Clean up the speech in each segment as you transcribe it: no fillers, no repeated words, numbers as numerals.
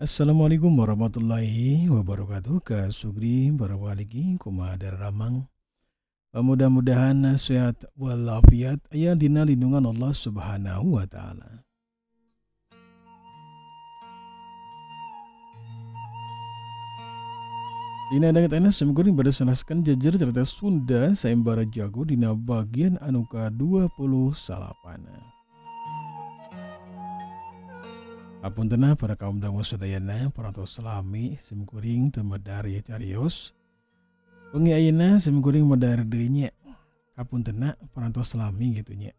Assalamualaikum warahmatullahi wabarakatuh. Ka Sugri para waliki, kumaha daramang? Mudah-mudahan sehat walafiat, aya dina lindungan Allah Subhanahu wa taala. Dina danget ayeuna simkuring bade sanaskeun jejer cerita Sunda Sayembara Jago dina bagian anu ka-29. Hapuntenna para kaum dangu sadayana parantos salami simkuring teu medar ieu carios. Wengi ayeuna simkuring medar deui nya. Hapuntenna parantos salami kitu nya.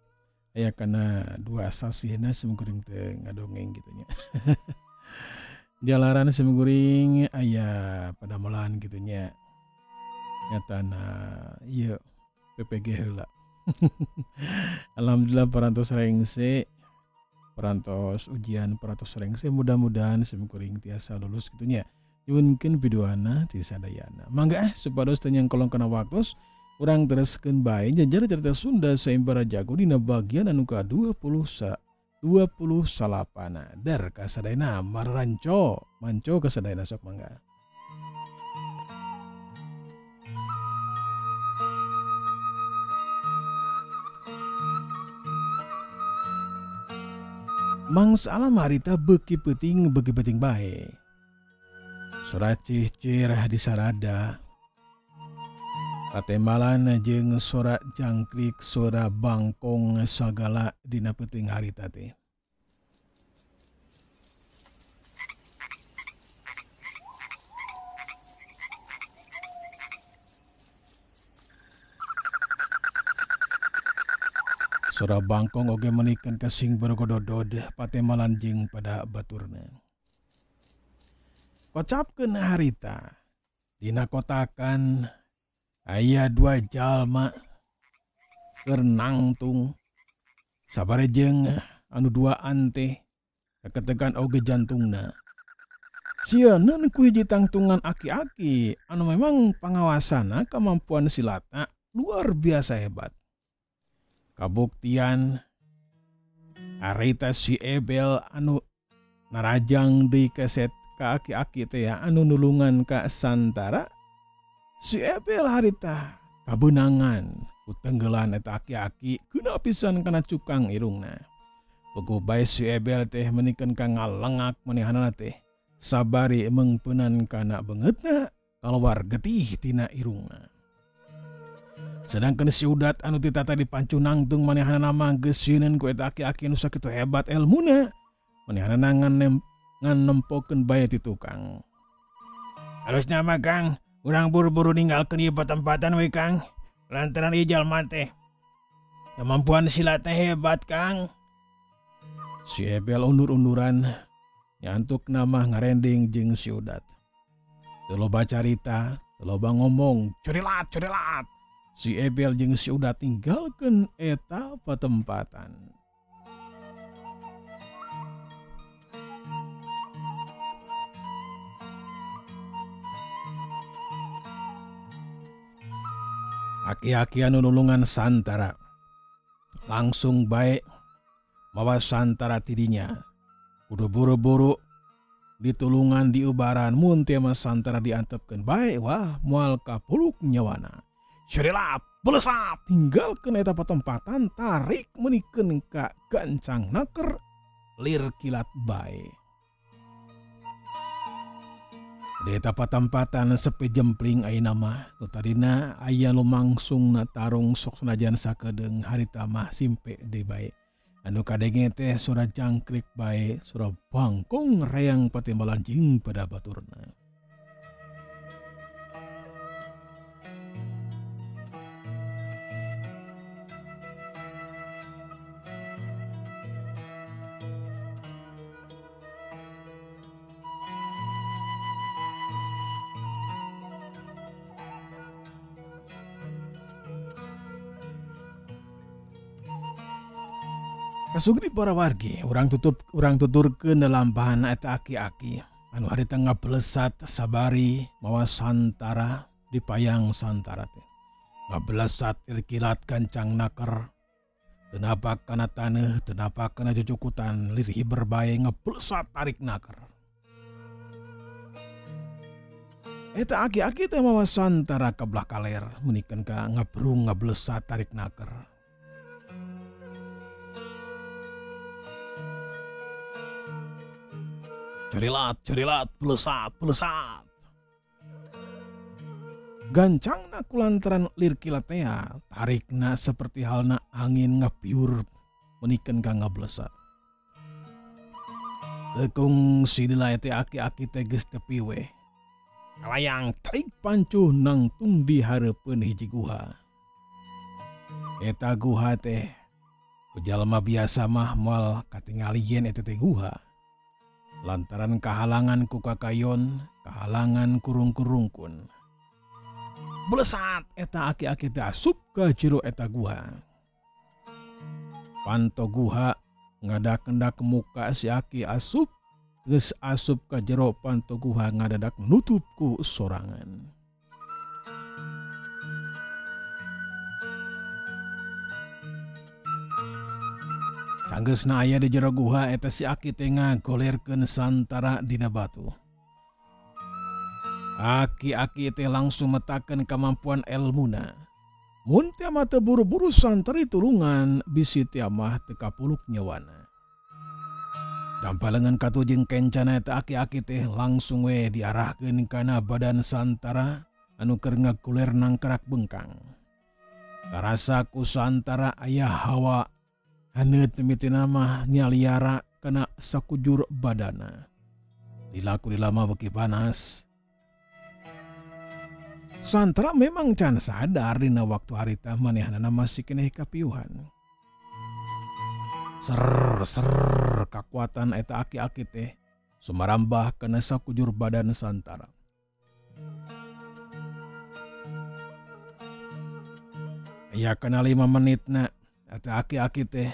Aya kana dua sasihna simkuring teu ngadongeng kitu nya. Jalaran simkuring aya padamelan kitu nya. Nyatana ieu PPG heula. Alhamdulillah parantos rengse, parantos ujian, parantos rengse, mudah-mudahan simkuring tiasa lulus kitu nya. Nyuhunkeun piduana ti sadayana. Mangga ah supados teu nyangkolong kana waktos, urang tereskeun bae jajar carita Sunda Sayembara Jago dina bagian anu ka 29 Der ka sadayana mararanco manco ka sadayana sok mangga. Mangsa alam harita beuki peuting beuki peuting bae. Sora cih-cih di sarada. Patembalan jeung sora jangkrik, sora bangkong sagala dina peuting harita teh. Sora bangkong oge meunikeun kasing bergododod patembalan jeung pada baturna. Kocapkeun harita. Dina kotakan aya dua jalma keur nangtung sabari jeung anu duaan teh kaketegan oge jantungna. Sieun ku hiji tangtungan aki-aki anu memang pangawasanna kamampuan silatna luar biasa hebat. Kabuktian harita si Ebel anu narajang deui keset ka aki-aki teh ya anu nulungan ka Santara, si Ebel harita kabeunangan ku tenggelan eta aki-aki keuna pisan kana cukang irungna. Puguh bae si Ebel teh menikeun ka ngalengak manehanana teh sabari meungpeunan kana beungeutna kaluar getih tina irungna. Sedangkan si Udat anu ti tata dipancu nangtung manehanana mah geus sieun ku eta aki-aki nu sakitu hebat elmuna. Manehanana ngan nempokeun bae ti tukang. Halusna mah Kang, urang buru-buru ninggalkeun ieu patempatan we Kang. Lantaran ieu jalma teh kemampuan silat teh hebat Kang. Si Ebel undur-unduran nyantuk nama ngarending jeung si Udat. Teu loba carita, teu loba ngomong, curilat curilat. Si Ebel jeung si Udat ninggalkeun eta patempatan. Aki-aki anu nulungan Santara langsung bae mawa Santara tidinya. Kudu buru-buru ditulungan diubaran mun teu mah Santara diantepkeun bae wah moal kapuluk nyawana. Syrilap belesat tinggalkeun eta patempatan tarik menikeun ka gancang naker lir kilat bae. Di eta patempatan sepi jempling ayeuna mah nu tadina aya lumangsungna tarung sok sanajan sakedeung harita mah simpe deui bae. Anu kadenge teh sora jangkrik bae, sora bangkong reang patimbalan jeung pada baturna. Kasugri para wargi, urang tutup urang tuturkeun lalampahan eta aki-aki anu harita ngablesat sabari mawa Santara dipayang Santara teh. Ngablesat kilat gancang naker. Teu napak kana taneuh, teu napak kana jujukutan, lir hiber bae ngablesat tarik naker. Eta aki-aki teh mawa Santara ka belah kaler menikeun ka ngabrung ngablesat tarik naker. Curilat, curilat, blesat, blesat. Gancangna kulantaran lir kilat tea, tarikna seperti halna angin ngapiur menikeun ka ngablesat. Tekung sidila teh aki-aki teh geus tepi we. Kalayang tarik pancuh nangtung di hareupeun hiji guha. Eta guha teh ku jalma biasa mah moal katingali yen eta teh guha. Lantaran kahalangan ku kakayon, kahalangan ku rungkun-rungkun. Blesat eta aki-aki teh asup ka jero eta guha. Panto guha ngadakendak muka si aki asup, geus asup ka jero panto guha ngadadak nutup ku sorangan. Sanggeusna aya di jero guha eta si aki teh ngagolerkeun Santara dina batu. Aki-aki teh langsung metakeun kamampuan elmuna. Mun teh mah teu buru-buru Santara ditulungan bisi teh mah teu kapuluk nyawana. Dampalengan katu jeung kencana eta aki-aki teh langsung we diarahkeun kana badan Santara anu keur ngaguler nangkerak bengkang. Karasa ku Santara aya hawa haneut mimitina mah nyaliara kana sakujur badana. Lila ku lila mah beuki panas. Santara memang can sadar dina waktu harita manehanana masih keneh kapiuhan. Ser ser kakuatan eta aki-aki teh sumarambah kana sakujur badan Santara. Aya kana 5 menitna eta aki-aki teh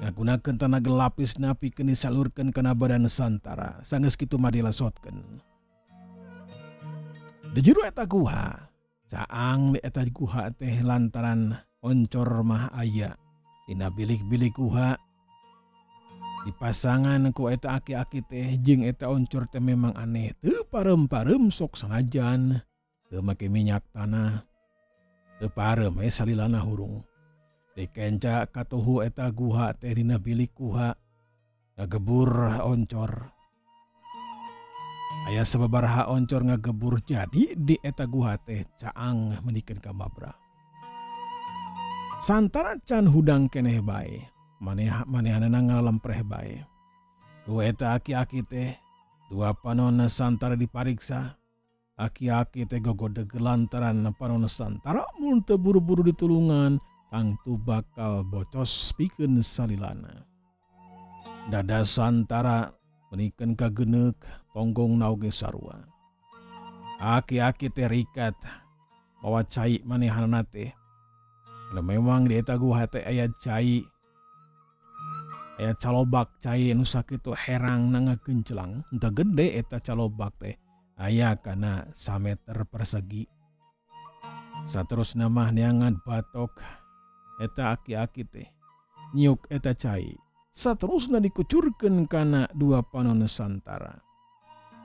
ngagunakeun tanaga lapisna pikeun disalurkeun kana badan Santara. Sanggeus kitu mah dilesotkeun. Di jero eta guha, caang di eta guha teh lantaran oncor mah aya. Dina bilik-bilik guha dipasangan ku eta aki-aki teh jeung eta oncor teh memang aneh teu parem-parem sok sanajan teu make minyak tanah teu parem we salilana hurung. Dikenca katuhu eta guha teh dina bilik guha ngagebur oncor. Aya sababaraha oncor ngagebur jadi di eta guha teh caang menikeun ka mabra. Santara can hudang keneh bae, manehanana ngalempreh bae. Ku eta aki-aki teh dua panon Santara dipariksa. Aki-aki teh gogodeg lantaran panon Santara mun teu buru-buru ditulungan tangtu bakal bocos pikeun salilana. Dada Santara menikeun ka geuneuk tonggong naoge sarua. Aki-aki teh rikat mawa cai manehanana teh. Karena memang di eta guha teh aya cai, aya calobak cai nu sakitu herang na ngagencelang, henteu gede eta calobak teh aya kana sameter persegi. Saterusna mah neangan batok eta aki-aki teh nyiuk eta cai. Saterusna dikucurkeun kana dua panon Santara.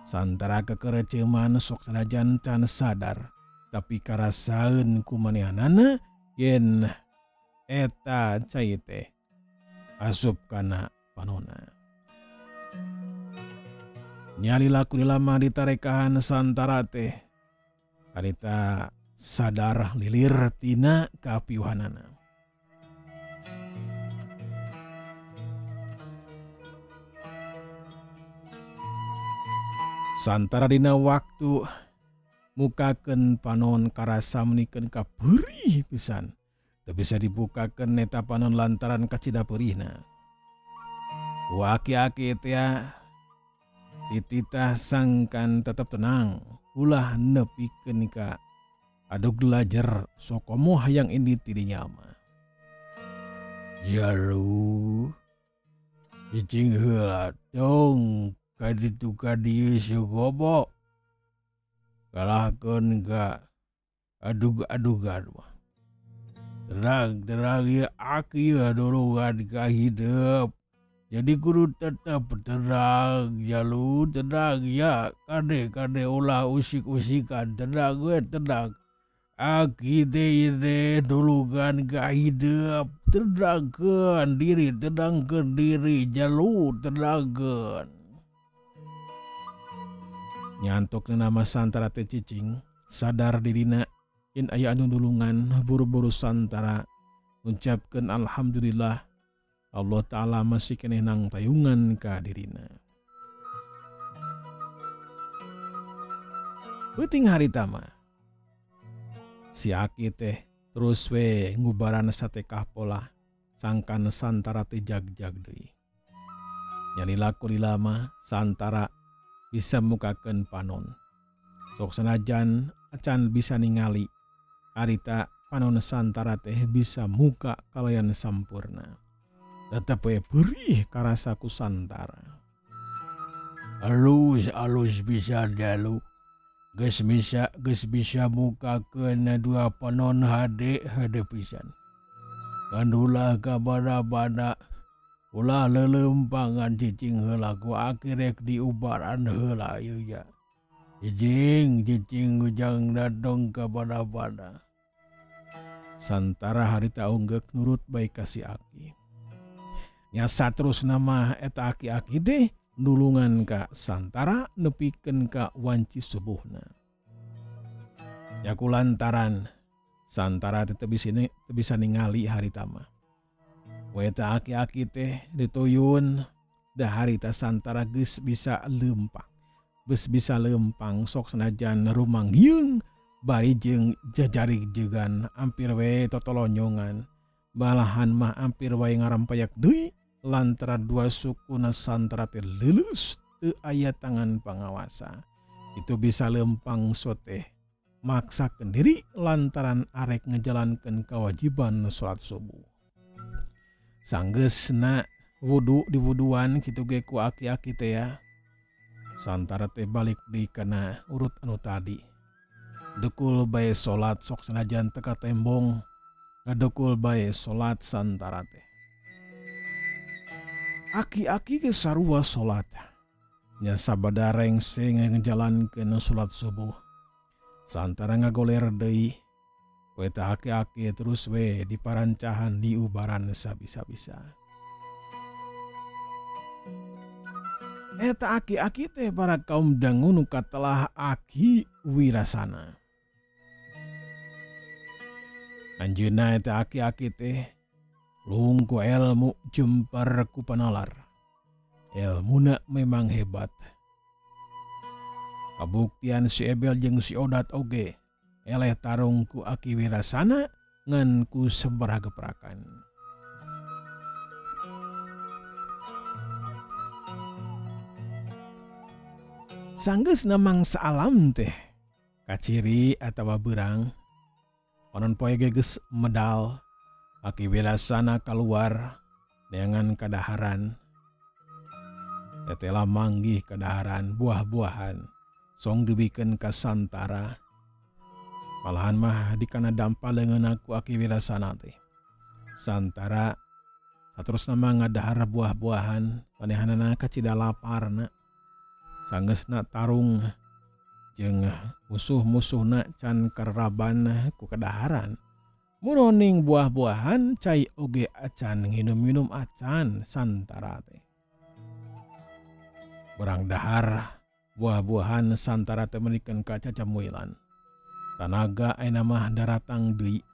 Santara kekereceman sok sanajan can sadar, tapi karasaeun ku manehanana yen eta cai teh asup kana panona. Nyalila kulilama ditarekahan Santara teh harita sadar lilir tina kapiuhanana. Santara dina waktu mukakeun panon karasa menikeun ka peurih pisan. Teu bisa dibukakeun eta panon lantaran kacida peurihna. Ku aki-aki teh dititah sangkan tetep tenang, ulah nepikeun ka adug lajer sokomo hayang ini ti dinya mah. Jaru cicing heula tong kaditu ka dieu sugobo. Kalahkeun ka adug-adugan mah. Terang-terang ieu aki ieu dulungan ka hidup. Jadi kudu tetap tenang jalu tenang ya kade kade ulah usik-usikan tenang we tenang. Aki teh ieu nulungan ka hidup tenangkeun diri tenangkeun diri jalu tenangkeun. Nyantok nama Santara teh cicing sadar dirina yen aya anu nulungan buru-buru Santara ngucapkeun alhamdulillah Allah Ta'ala masih keneh nang tayungan ka dirina. Peuting harita mah si Aki teh terus we ngubaran satekah pola sangkan Santara teh jag-jag deui. Nyalila kulila mah Santara bisa mukakeun panon. Sok sanajan acan bisa ningali harita panon Santara teh bisa muka kalayan sampurna. Tetep we perih karasa ku Santara. Alus alus pisan jalu. Geus bisa mukakeun dua panon hade hade pisan. Kan ulah ka bada-bada ulah leuleumpangan cicing heula ku aki rek diubaran heula ieu ja. Cicing cicing ujang datong ka bada-bada. Santara harita unggek nurut bae ka si Aki. Nya saterusna mah eta aki-aki teh nulungan ka Santara nepikeun ka wanci subuhna. Nya kulantaran Santara teh teu bisa ningali harita mah. We eta aki-aki teh dituyun da harita Santara geus bisa leumpang. Geus bisa leumpang sok sanajan rumanghiung bari jeung jajarig-jegan ampir we totolonyongan. Malahan mah ampir wae ngarampayak deui lantaran dua sukuna Santara teh leuleus teu aya tangan pangawasa. Itu bisa lempang soteh maksakeun diri lantaran arek ngejalankeun kewajiban salat subuh. Sanggeusna wudu diwuduan kitu ge ku aki-aki teh ya. Santara teh balik deui kana urut anu tadi. Dekul bae salat sok sanajan teu katembong, ngadekul bae salat Santara teh. Aki-aki ge sarua salat. Nya sabada rengse ngejalankeun salat subuh. Santara ngagoler deui. We teh aki-aki terus we diparancahan diubaran sabisa-bisa. Eta aki-aki teh para kaum dangu nu katelah Aki Wirasana. Anjeunna eta aki-aki teh lungku ilmu jemper ku panalar. Ilmuna memang hebat. Kabuktian si Ebel jeung si Odat oge eleh tarung ku Aki Wirasana ngan ku sabaraha geprakan. Sanggeusna mangsa alam teh kaciri atawa beurang panon poe ge geus medal. Aki Wirasana kaluar neangan kadaharan. Tetela manggih kadaharan buah-buahan song dibikeun ka Santara. Malahan mah dikana dampa leungeunna ku Aki Wirasana teh. Santara saterusna mah ngadahar buah-buahan manehanana kacida laparna. Sanggeusna tarung jeung musuh-musuhna can kararaban ku kadaharan. Muroning buah-buahan cai oge acan nginum-minum acan Santara teh. Barang dahar buah-buahan Santara teh meulikeun ka cacamuilan. Tanaga ayeuna mah daratang deui.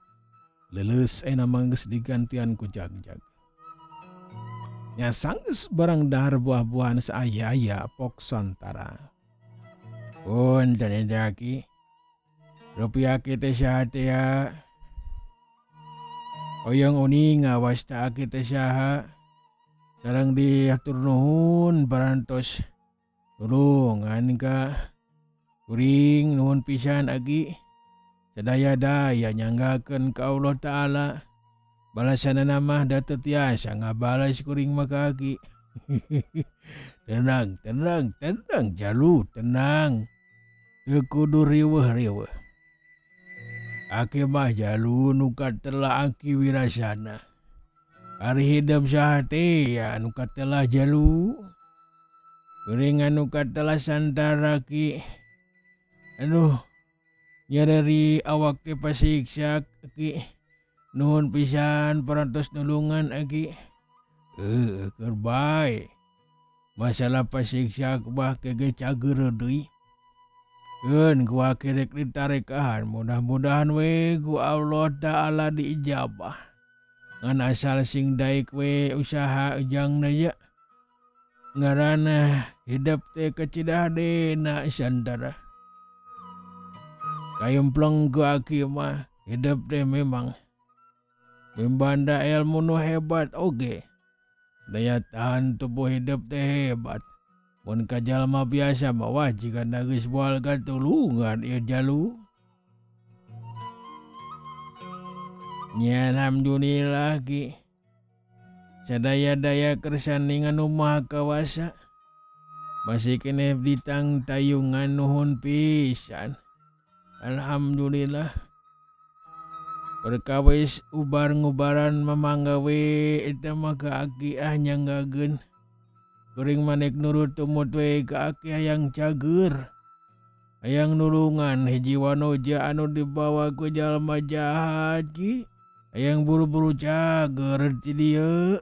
Leuleus ayeuna mah geus digantian ku jag-jag. Nya sanggeus barang dahar buah-buahan saaya-aya pok Santara. Punten eta Ki. Rupiah ki teh saha teh ya? Hoyong uning wasta aki teh saha? Sareng diatur nuhun parantos nulungan ka kuring nuhun pisan aki. Sadaya-daya nyanggakeun ka Allah Ta'ala. Balasanana mah da teu tiasa ngabales kuring mah ka aki. Tenang, tenang, tenang jalu, tenang. Teu kudu riweuh-riweuh. Aki mah jalu nu katelah Aki Wirasana. Ari hidep saha teh ya anu katelah jalu. Geuring anu katelah santara ki. Aduh nyereri awak teh pasiksa ki. Nuhun pisan parantos nulungan aki. Heuh keur bae. Masalah pasiksa bah kege cager deui. Keun ku aki rek ditarekahan mudah-mudahan we ku Allah Ta'ala diijabah. Ngan asal sing daek we usaha ujangna ye. Ngaranna hidep teh kecidah dena santara. Kayempleng ku aki mah hidep teh memang mimbanda ilmu nu hebat oge. Daya tahan tubuh hidep teh hebat. Mun ka jalma biasa mah wah jigana geus moal katulungan ieu jalu. Nya alhamdulillah ki. Sadaya-daya kersandingan nu maha kawasa. Masih keneh ditang tayungan nuhun pisan. Alhamdulillah. Perkawis ubar ngubaran mamangga we eta mah ka aki ah nyanggageun. Kuring manek nurut tumut we ka aki hayang cager. Hayang nulungan hiji wanoja anu dibawa ku jalma jahat ki. Hayang buru-buru cager ti dieu.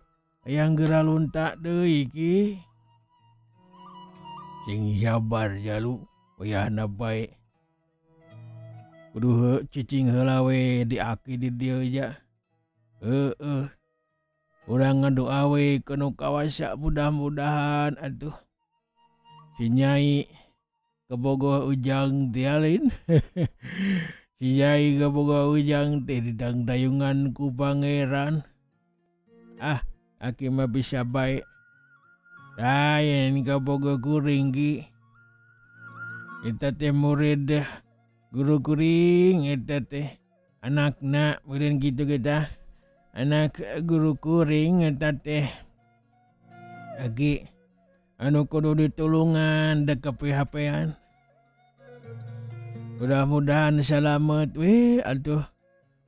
Hayang geura lunta deui ki. Sing sabar jalu wayahna bae. Kudu cicing heula we di aki di dieu ja. Heueuh. Urang ngadoa we ka nu kawasa mudah-mudahan atuh si Nyai kabogoh ujang teh alin. Si Nyai kabogoh ujang teh didangdayungan ku pangeran. Ah, aki mah bisa bae. Lain kabogoh kuring ki. Eta teh murid guru kuring eta teh anakna meureun kitu ge tah. Anak guru kuring eta teh aki anu kudu ditulungan dek ka PHP-an. Mudah-mudahan salamet we atuh.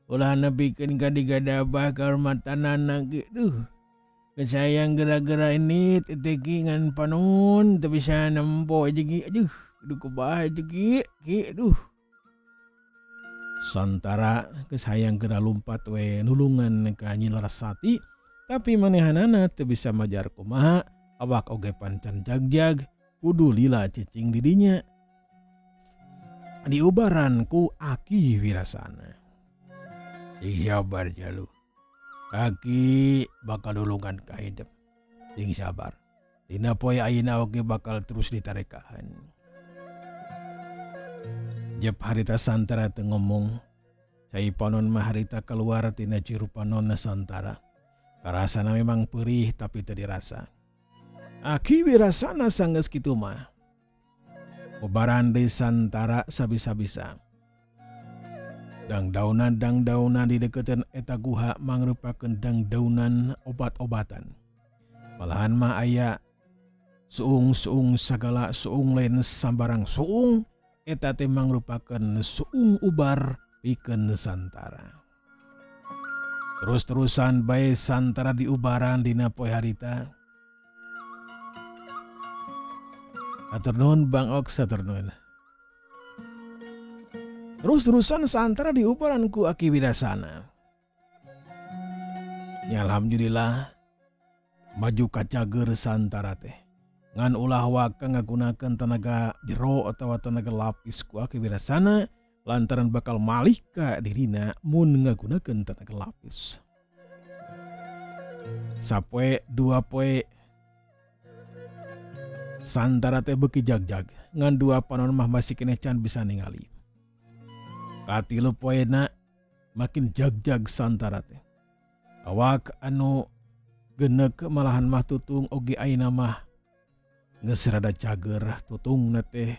Ulah nepikeun ka digadabah kahormatanana ge duh. Kesayang gara-gara ini teh ki ngan panon teu bisa nempo aja ki. Aduh, duh kumaha teh ki, ki duh. Santara kesayang geura lumpat we nulungan ka Nyi Larasati, tapi manehanana teu bisa majar kumaha, awak oge pancan jagjag kudu lila cicing di dinya. Diubaran ku Aki Wirasana. Sing sabar jalu. Aki bakal nulungan ka hidep. Sing sabar. Dina poe ayeuna oge bakal terus ditarekahan. Jep harita Santara teu ngomong. Cai panon mah harita keluar tina ciru panon Santara. Karasana memang perih tapi teu dirasa. Aki Wirasana sanggeus kitu mah. Ubaran deui Santara sabisa-bisa. Dangdaunan-dangdaunan di deukeuteun eta guha mangrupakeun dangdaunan obat-obatan. Malahan mah aya suung-suung sagala suung lain sambarang suung eta teh mangrupakeun suung ubar pikeun Santara. Terus-terusan bae Santara diubaran dina poe harita. Hatur nuhun Bang Ok, hatur nuhun. Terus-terusan Santara diubaran ku Aki Wirasana. Ya alhamdulillah maju kacager Santara teh. Ngan ulah waka ngagunakeun tenaga jero atawa tenaga lapis ku Aki Wirasana lantaran bakal malih ka dirina mun ngagunakeun tenaga lapis. Sapoe dua poe Santara teh beuki jagjag ngan dua panon mah masih keneh can bisa ningali. Katilu poena makin jagjag Santara teh. Awak anu genek malahan mah tutung oge ayeuna mah geus rada cager tutungna teh.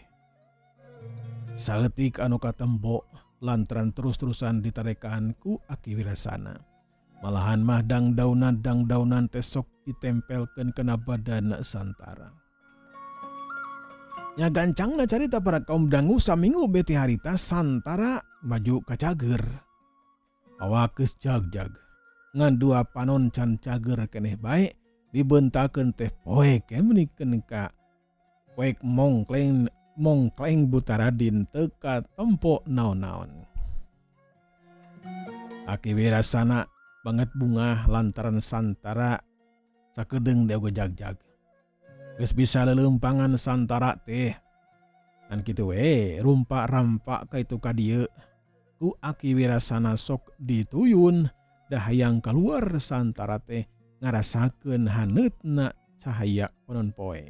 Saeutik anu katempo lantaran terus-terusan ditarekaan ku Aki Wirasana. Malahan mah dangdaunan-dangdaunan teh sok ditempelkeun kana badan Santara. Nya gancangna carita para kaum dangu saminggu beti harita Santara maju ka cager. Awak geus jagjag. Ngan dua panon can cager keneh bae dibentakeun teh poek meunikeun ka poek mongkleng mongkleng Butaradin teu katempo naon-naon. Aki Wirasana banget bungah lantaran Santara sakedeung deoge jagjag. Geus bisa leuleumpangan Santara teh. Ngan kitu we rumpak-rampak ka itu ka dieu. Ku Aki Wirasana sok dituyun da hayang kaluar Santara teh ngarasakeun haneutna cahaya panon poe.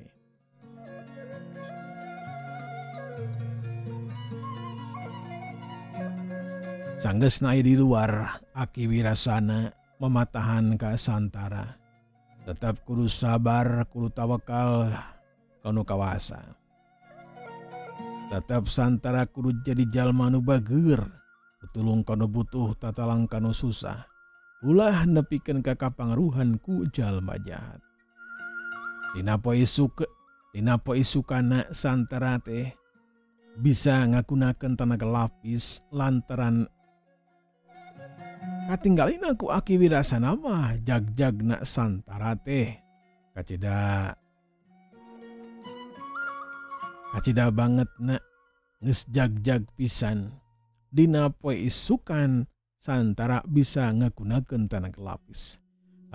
Sanggeusna aya di luar, Aki Wirasana mamatahan ka Santara. Tetap kudu sabar, kudu tawakal ka nu kawasa. Tetap Santara kudu jadi jalma nu bageur, tulung ka nu butuh, tatalang ka nu susah. Ulah nepikeun ka kapangaruhan ku jalma jahat. Dina poe isuk, dina poe isukana Santara teh bisa ngagunakeun tanaga lapis lantaran katinggalina ku Aki Wirasana mah jagjagna Santara teh kacida kacida banget na geus jagjag pisan. Dina poe isukan Santara bisa ngagunakeun tanaga lapis.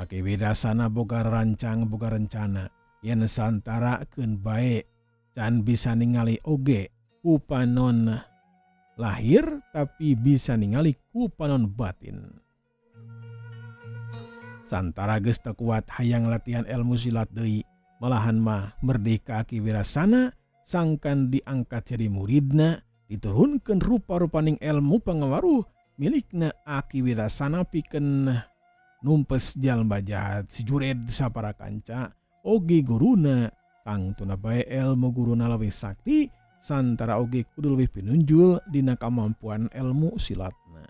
Aki Wirasana boga rancang boga rencana yen Santara keun bae can bisa ningali oge ku panon lahir tapi bisa ningali ku panon batin. Santara geus teu kuat hayang latihan ilmu silat deui, malahan mah merdeka Aki Wirasana sangkan diangkat jadi muridna, diturunkeun rupa-rupaning ilmu pangawaruh milikna Aki Wirasana pikeun numpes jalma jahat si jured sapara kanca oge guruna. Tangtuna bae ilmu guruna leuwih sakti, Santara oge kudu leuwih pinunjul dina kamampuan ilmu silatna.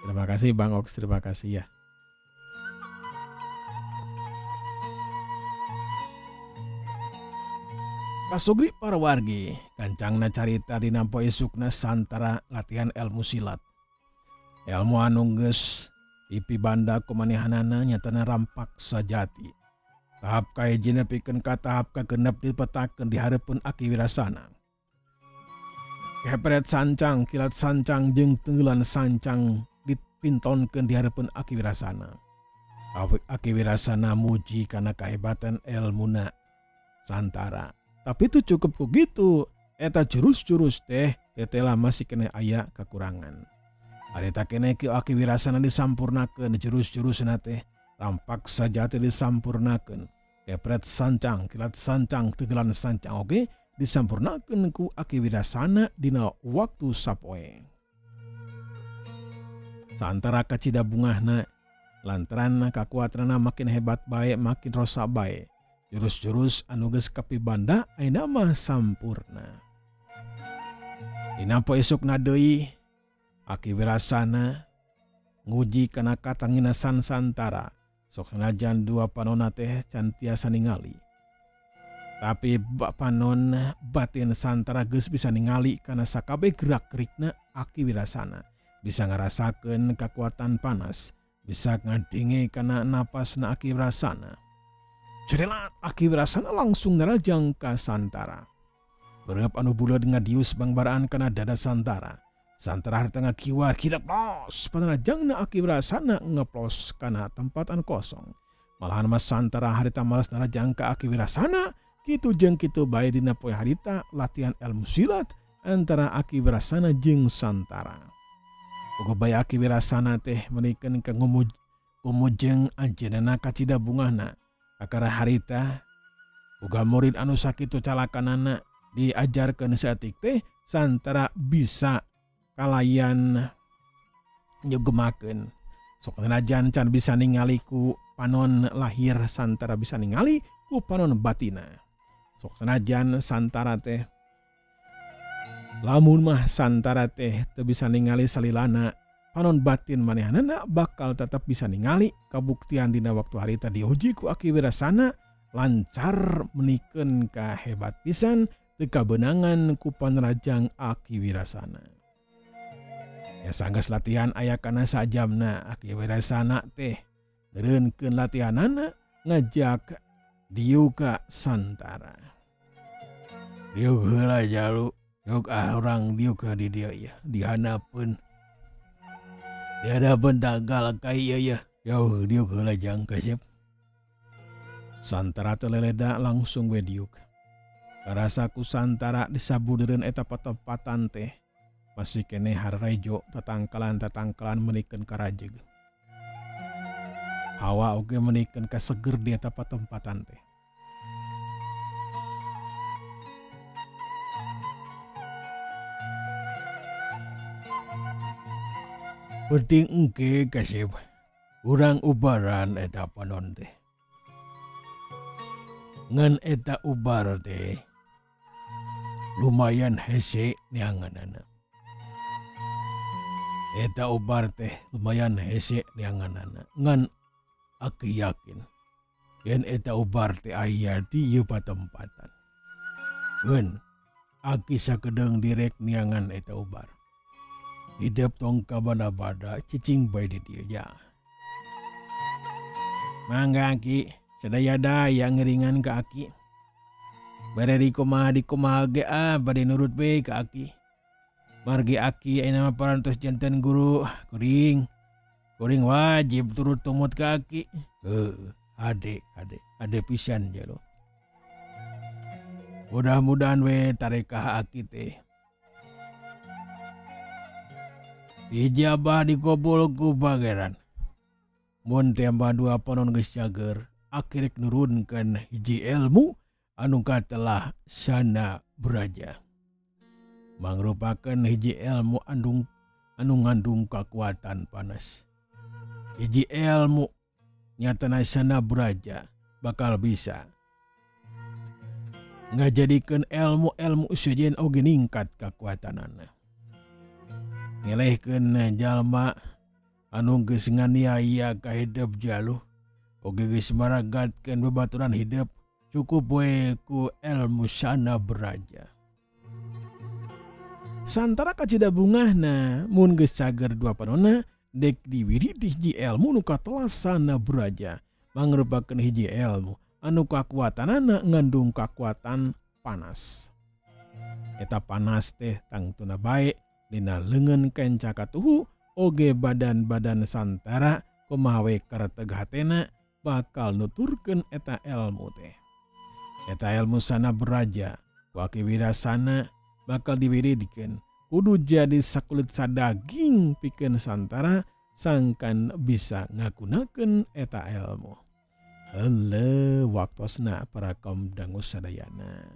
Terima kasih Bang Ox, terima kasih ya. Kasugri para wargi, kancangna carita dina poe isukna Santara latihan ilmu silat. Ilmu anu geus dipibanda ku manehanana nyatana rampak sajati. Tahap kahiji pikeun ka tahap kagenep dipetakeun di hareupeun Aki Wirasana. Kepret sancang, kilat sancang jeung tenggelan sancang dipintonkeun di hareupeun Aki Wirasana. Aki Wirasana muji kana kahebatan elmuna Santara. Tapi itu cukup ku gitu. Eta jurus-jurus teh tetela masih kena aya kekurangan. Harita kene ku Aki Wirasana disampurnakeun jurus-jurusna teh rampak sajati disampurnakeun. Kepret sancang, kilat sancang, tegelan sancang oge disampurnakeun ku Aki Wirasana dina waktu sapoe. Santara kacida bungahna lantaran kakuatanna makin hebat bae, makin rosak bae. Jurus-jurus anu geus kapibanda ayeuna mah sampurna. Dina poe isukna deui Aki Wirasana nguji kana katanginasan Santara. Sok sanajan dua panonna teh can tiasa ningali. Tapi panon batin Santara geus bisa ningali kana sakabeh gerak-gerikna Aki Wirasana. Bisa ngarasakeun kakuatan panas, bisa ngadenge kana napasna Aki Wirasana. Cerelat Aki Wirasana langsung nerajang ka Santara. Bereup anu buleud ngadius bangbaraan kana dada Santara. Santara harita ngakiwa kidak plos, panarajangna Aki Wirasana ngeplos kana tempat anu kosong. Malahan mah Santara harita malas narajang ka Aki Wirasana, kitu jeung kitu bae dina poe harita latihan ilmu silat antara Aki Wirasana jeung Santara. Boga bae Aki Wirasana teh meunikeun ka ngumujeng anjeunna kacida bungahna. Kakara harita boga murid anu sakitu calakanana diajarkeun saeutik teh Santara bisa kalayan nyugemakeun. Sok sanajan can bisa ningali ku panon lahir, Santara bisa ningali ku panon batina. Sok sanajan Santara teh lamun mah Santara teh teu bisa ningali salilana, Panon batin manehanana bakal tetap bisa ningali kabuktian dina waktu harita diuji ku Aki Wirasana lancar menikeun ka hebat pisan teu kabeunangan ku panrajang Aki Wirasana. Ya sanggeus latihan aya kana sajamna Aki Wirasana teh neureunkeun latihanana ngajak diuk ka Santara. Diuk heula jalu, sok ah urang diuk ka di dieu yeuh dihanapeun. Dihanapeun tangkal kai ieu yeuh. Jauh diuk heula jang kasep. Santara teh leleda langsung we diuk. Karasa ku Santara disabudeureun eta patempatan teh masih keneh hararejo tatangkalan-tatangkalan menikeun karajeg. Hawa oge menikeun kaseger di eta patempatan teh. Penting engke kasep urang ubaran eta panon teh. Ngan eta ubar teh lumayan hese neanganana. Eta ubar teh lumayan hese neanganana. Ngan aki yakin yen eta ubar teh aya di ieu patempatan. Ngan aki sakedeung direk neangan eta ubar. Hidup tong kabada-bada cicing bae di dieu ja. Mangga aki, sadaya-daya ngeringan ka aki. Bade di kumaha di kumaha ge ah, bade nurut we ka aki. Margi aki ayeuna mah parantos janten guru kuring. Kuring wajib turut tumut ka aki. Heuh, hade hade hade pisan jero. Mudah-mudahan we tarekah aki teh. Dijabah dikobul ku pangeran. Mun teh mah dua panon geus cager, aki rek nurunkeun hiji ilmu anu katelah sana beraja. Mangrupakeun hiji ilmu anu ngandung kakuatan panas. Hiji ilmu nyatana sana beraja bakal bisa ngajadikeun ilmu-ilmu sejen oge ningkat kakuatanana. Ngelehkeun jalma anu geus nganiaya ka hidup jaluh oge geus maragatkeun babaturan hidup cukup we ku ilmu sana beraja. Santara kacida bungahna mun geus cager dua panonna dek diwiridih hiji ilmu nu katelah sana beraja mangrupakeun hiji ilmu anu kakuatanana ngandung kakuatan panas. Eta panas teh tangtuna bae dina leungeun kenca katuhu oge badan-badan Santara kumaha we kareteg hatena bakal nuturkeun eta ilmu teh. Eta ilmu sana beraja ku Aki Wirasana bakal diwiridkeun kudu jadi sakulit sadaging pikeun Santara sangkan bisa ngagunakeun eta ilmu. Heuleut waktosna para kaum dangu sadayana.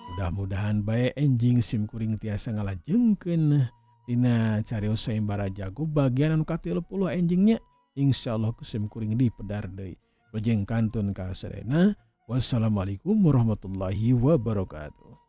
Mudah-mudahan bae enjing sim kuring tiasa ngalajengkeun dina carios sayembara jago bagian anu ka-30 enjingnya. Insyaallah ku sim kuring dipedar deui. Wilujeng kantun ka sadayana. Wassalamualaikum warahmatullahi wabarakatuh.